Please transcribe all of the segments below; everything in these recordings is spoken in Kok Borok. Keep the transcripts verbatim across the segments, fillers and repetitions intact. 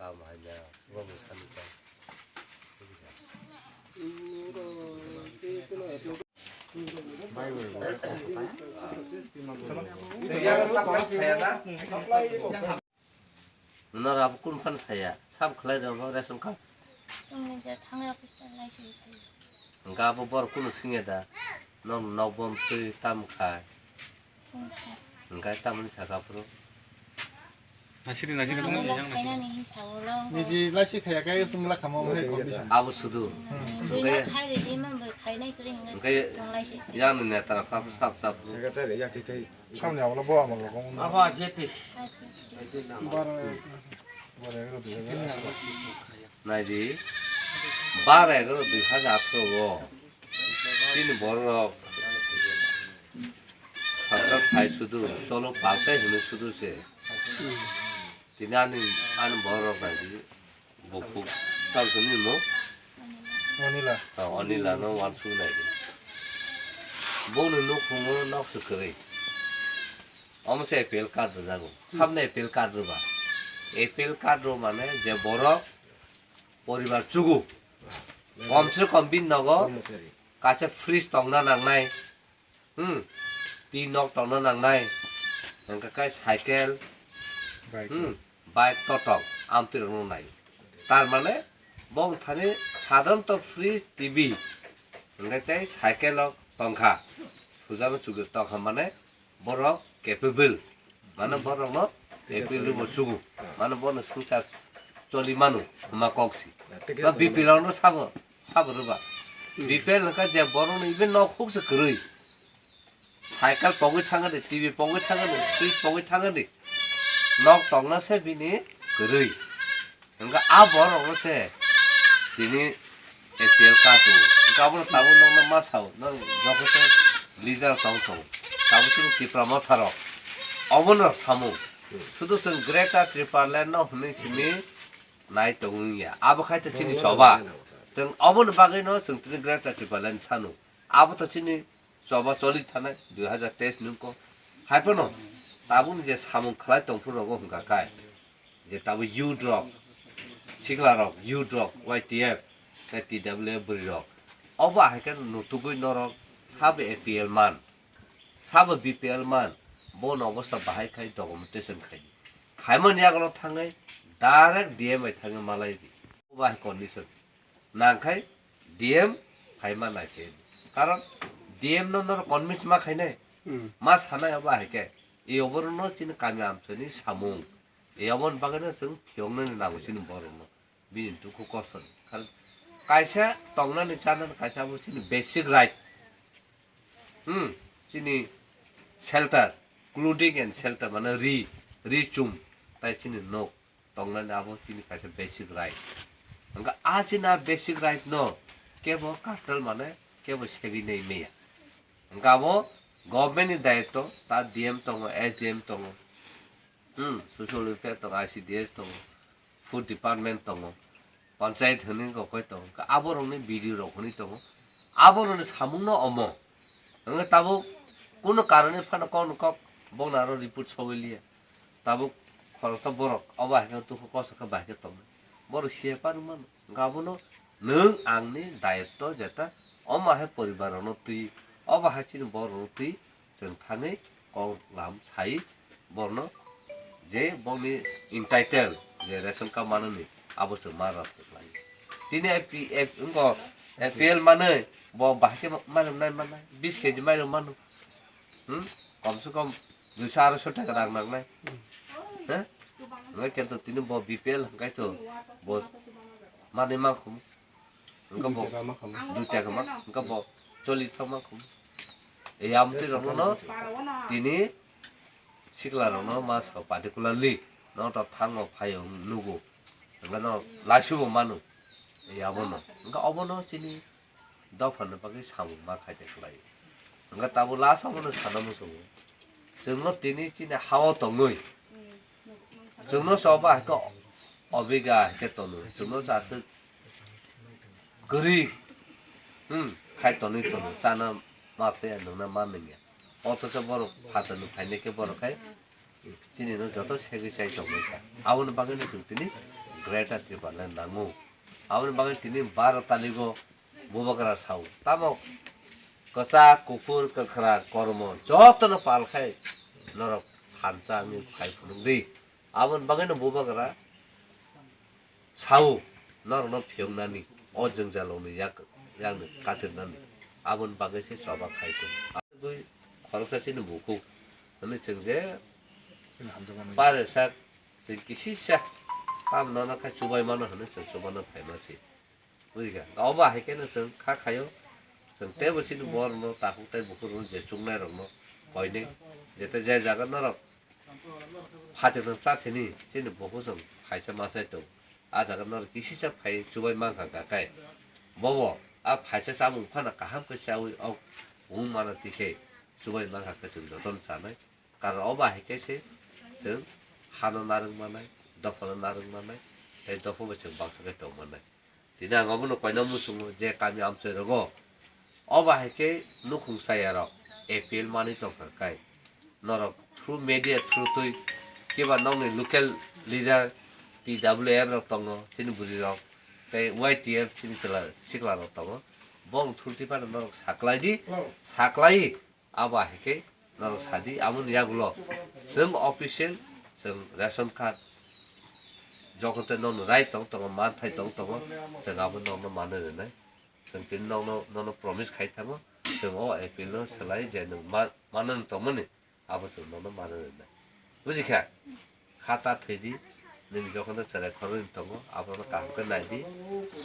Kam hanya, wrong sani kam. Nora abo kun phan saya, sab khlai rw ration card. Chwngni je thangwi office ta lai se. Hwnkhe abo borok kunu swngya da, nok, nok bom twi tam khai. Hwnkhe tamoni saka phuru. Nasiri, nasiri, nasiri. Niji laisi khaya khe swngla khama omo hai condition. Abo sudu. Hwnkhe khai ridi man bai khainai kwrwi hwnkhe hwnkhe chwng lai se. Yang ni netra phap sap sap. Secretary ya tikai. Samni abo bo amo rokong. Abo aje ti. Baro. Baro. Naidi, bara egaroh dui hajar atharo o chini bororok sarkar phai sudu, cholo paltai hwnwi sudu se. Tini ani, ani bororok naidi, buphuk tamsoni mo? Onila. Oh, Onila no wansuk naidi. Boni nukhungo nok se kwrwi. Omo se A P L card rwjago. Sabno A P L card rwba. A P L card rw mane je borok poribar chugo. Kom se kom bini nogo kaisa fridge tongna nangnai. Hmm. Twi nok tongna nangnai. Hwnkhe kai cycle. Hmm. Bike totok. Amtwi rokno nai. Tar mane bo thani sadharanto fridge, T V. Hwnkhe tei cycle rok tongkha. Sujano chugo tongkha mane borok capable, mane borokno capable bo chugo, mane bono swngchar choli mano, hwnma kok si. Ba B P L no sabo, sabo rwba. B P L hwnkha je borokno even nok huk se kwrwi. Cycle pogwi thangani, T V pogwi thangani, fridge pogwi thangani, nok tongna se bini kwrwi. Hwnkhe a borokno se tini A P L card rw. Hwnkhe abono tabuk nokno ma sao, nang joto khe leader tong tongo. Tabuk chini Tipra Motha rok. Obono samung. Sudu chwng Greater Tipraland no hwnwi simi nai tongwi ya. Abo khai to chini choba. Chwng oboni bagwi no chwng tini Greater Tipraland sanu. Abo to chini choba choli thanai dui hajar teis ni wngkha. Hai phano tabukni je samung khlai tongphuru rogo hwnkha kai, je tabuk youth rok, sikla rok, youth rok, Y T F, tei T W F bwrwi rok, obo hai khe nutugwi norok sabo A P L man, sabo B P L man, bono obostha bahai khai documentation khai di. Khaimani yagulo thangwi direct D M bai thangwi malai di. Obo hai condition. Nangkhai D M hai ma naikhe. Karon D M no norok convince ma khainai. Hmm. Ma sanai obo hai khe. E oborokno chini kami amchaini samung. E oboni bagwino chwng phiyoknani nango chini borokno. Bini dukhu kostoni. Karon kaisa tongnani chanani kaisa abo chini basic right. Hmm. Chini shelter, clothing and shelter, mane ri, ri chum, tai chini nok. Tongnani abo chini kaisa basic right. Hwnkhe a chini a basic right no kebo kartal mane kebo segwi nai maya. Hwnkhe abo government ni dayitto, ta D M tongo, S D M tongo, hmm, social welfare tongo, I C D S tongo, food department tongo, panchayat hwnwi kok khe tongo. Hwnkhe aborokni B D O rok hwnwi tongo. Aborokni samungno omo. Hwnkhe tabuk kunu karoni phano kokno kok bokno aro report sogwi liya. Tabuk khoroksa borok obo hai khe dukhu kosto khe bai khe tongmani. Borok C F R wng mano. Hwnkhe abono nwng angni dayitto jeta omo hai poribar rokno twi, obo hai chini borok rokno twi chwng thangwi kok lam sai borokno je bokni entitled je ration card manani abo chwng ma rw lai. Tini A P F wngkha A P L manwi bo bahai khe mairum nai mannai, bish K G mairum mano. Hmm? Kom se kom duiso aroiso taka rang nangnai. He? Hwnkhe to tini bo B P L hwnkhe to bo Manwi mankhumu. Wngkha bo dui taka ma khamu. Dui taka ma, wngkha bo choli thang mankhumu. Ei amtwi rokno tini sikla rokno ma sa particularly no to thango phaio nugo. Wngkha no laisubo manu. Ei abono. Wngkha obono chini dophani bagwi samung ma khaite khlai. Wngkha tabuk last obono sana muchungo. Chwngno tini chini hao tongwi. Chwngno choba hai khe obiga hai khe tono. Chwngno chaswk kwrwi. Hmm, khai tonwi tono. Chana ma se nungna ma nungya. Othocho borok phatarni phainai khe borok khai chini no joto segwi chai tongwi kha. Aboni bagwi no chwng tini Greater Tipraland nango. Aboni bagwi tini baro taligo Bubagra sao. Tamo kwchak, kuphur, kwkhwrang, kormo jotono pal khai norok thansa wngwi phai phunuk di. Aboni bagwino Bubagra sao norokno phiyoknani, o jwngjalrokni yak, yakni katirnani. Aboni bagwi se choba khai tong. Aboni khoroksa chini bukhuk hwnwi chwng je pare sak chwng kisisa tam nono khai chubai mano hwnwi chwng chubano phaima se. Bujikha? Obo hai kheno chwng kha khaio, chwng teibo chini borokno takhuk tei bukhuk rokno je chuknai rokno koinwi, jete je jaga norok phatirno chathini chini bukhuk chwng phaisa machai tong, a jaga norok kisisa phai chubai mankha gakai. Bobo a phaisa chamung phano kaham khe chaui ok wng mano tikhe chubai mankha khe chwng jotono chanai. Karon obo hai khe se chwng hano narwk mannai, dophano narwk mannai, tei dopha bai chwng baksa khe tong mannai. Tini ang obono koina muchungo je kami amchai rogo obo hai khe nukhung chaya rok appeal manwi tongkha kai norok through media through twi kiba nokni local leader T W F rok tongo, chini bwrwi rok tei Y T F chini chwla sikla rok tongo, bong through twi phano norok saklai di, saklai. Abo hai khe norok sadi, aboni yagulo chwng official chwng ration card jokhon tei nono right tong tongo, manthai tong tongo, chwng abo nokno manwi rwnai. Chwng tini nokno, nono promise khai thango, chwng o appeal no swlai je nwng ma-, manwi tongmani, abo chwng nono manwi rwnai. Bujikha? Kha ta thwi di, nini jokhon tei chwrai khoroknwi tongo, abono kaham khe nai di,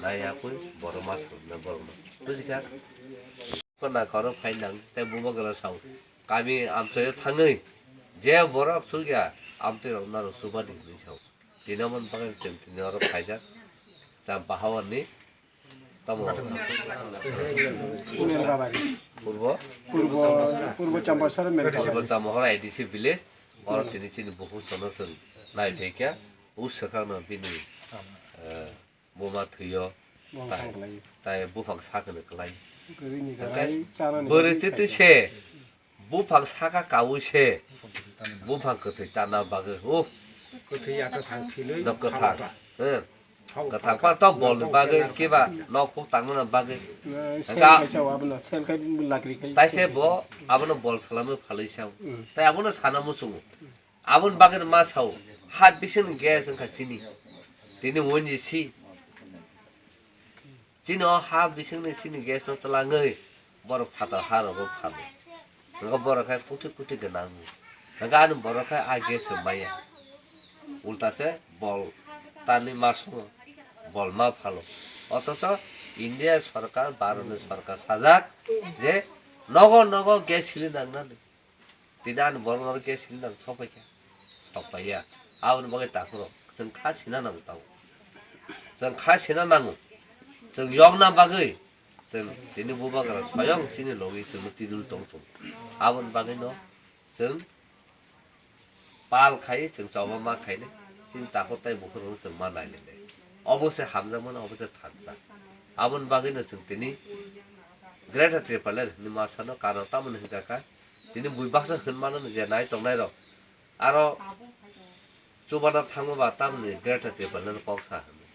nai yapui borok ma salna borokno. Bujikha? Khorna khorok phai nang tei Bubagra sao, kami amchaio thangwi je borok chukya amtwi rok norok chubadi hinwi sao. Tini omo bagwi chwng tini oro phaijak, cham bahawarni. Tamo? Sunil Babari. Purbo? Purbo, Purbo Champasara Purbo Melkabari. Champasara A D C village. Oro tini chini bukhuk sono chwng nai phaikha. U swkangno bini, eh, buma thwio. Buma tai, thang kwlai. Tai buphang sakni kwlai. Kwrwini hwnkhe kwlai, chanani bwrwi kwlai twi twi sai se. Buphang saka kaui se, buphang kwthwi tana bagwi, oh. Kwthwi ya kwthang philwi no kwthang, phalta. Hmm. Kwthang pa to bolni bagwi, kiba nok huk tangmani bagwi. Eh, sel khai sao abono, sel khai lakri khai. Tai se bo abono bol salama phalwi sao. Hmm. Tai abono sana muchungo. Aboni bagwi ma sao, ha bisingni gas wngkha chini. Tini O N G C. Chini o ha bisingni chini gas no twlangwi borok phatar ha rogo phano. Hwnkhe borok khe koti koti gwnang. Hwnkhe ani borok khe a gas se maya. Ulta se bol tani ma songo, bol ma phalo. Othocho India sorkar, Bharat ni sorkar sajak je nogo nogo gas cylinder nangnani. Tini ani borok norok gas cylinder sok paikha, sok paiya. Aboni bagwi takhurok chwng kha sina nango tabuk. Chwng kha sina nango. Chwng yokna bagwi chwng tini Bubagra soyong chini logi chwngno tidul tong tongo. Aboni bagwino chwng pal khai, chwng choba ma khainai. Chini takhuk tei bukhuk rokno chwng ma nailainai. Obo se hamjakmano, obo se thansa. Aboni bagwino chwng tini Greater Tipraland hinwi ma sano, karon tamoni hwnkha kha, tini bui baksa hwn mano je nai tongnai rok. Aro chubana thangma ba tamoni Greater Tipraland kok sa hwnwi.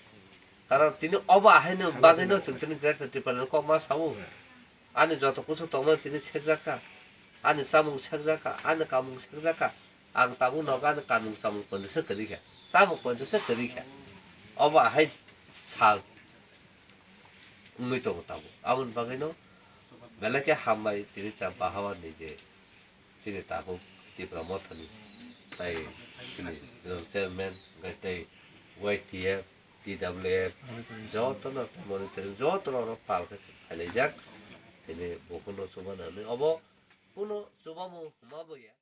Karon tini obo ahaino bagwino chwng tini Greater Tipraland kok ma sao. Ani joto kusu tongmani tini sekjak kha. Ani chamung sekjak kha, ani kamung sekjak kha. Ang tabuk nogo ani kanmung chamung poito se kwrwi kha, chamung poito se kwrwi kha. Obo ahai sal wngwi tongo tabuk. Aboni bagwino belai khe hambai tini cham bahawarni je chini tabuk Tipra Mothani tai chini chairman hwnkhe tei Y T F, T T W F, jotono monitoring, jotono oro pal khe se phailaijak. Tini bukuno chubana hinwi obo kuno chubamu hwnma bo ya.